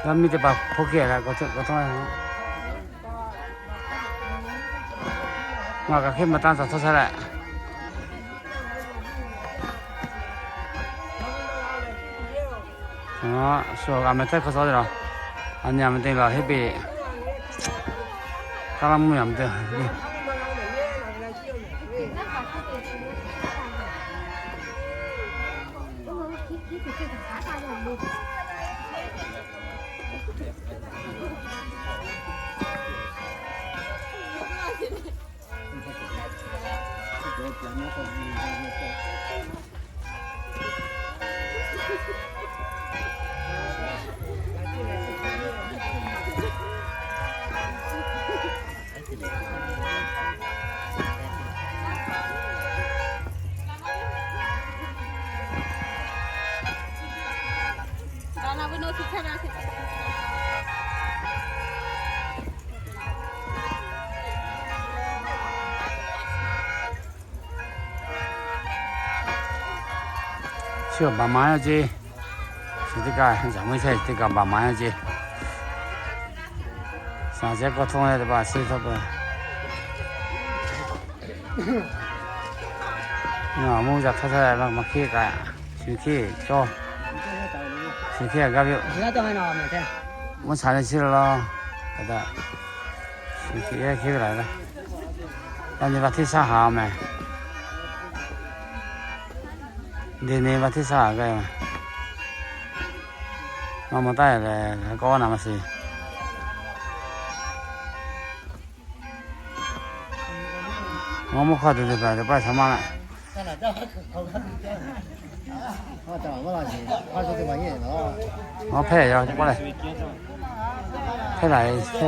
ລະມີແຕ່ປາໂພເກະແຫຼະ ກໍເຖິງ ກໍເຖິງ ເນາະ ກະເຂັມມາຕາມສາທາສະນະ. ເນາະ ສວຍອາມາເຕີເຂົາສອນເນາະ ອັນຍາມມັນເຕັງລະເຮັດເບ ກຳລັງມີອາມາເຕີ. Sio ba mai je. Sio ti ka ja mo sai ti ka ba mai je. Sa je ko thong le ba si tho ba. Na mo ja tha tha la ma ki ka. Si ki cho. Si ki ga bi. Mo sa le si lo. Ka da. Si ki ya ki la la. ອັນນີ້ວັດທີຊາວຫ້າແມ່ນ ດຽວນີ້ວັດທີຊາວຫ້າ ມາເມືອງໃຕ້ແລ້ວກໍນຳມາຊິ ມາໝູ່ຂ້ອຍເດີໄປ ໄປທຳມາລະ. ອໍ ແພ້ຢູ່ ຈັກບໍ່ໄດ້ ແພ້ໄດ້ ແພ້.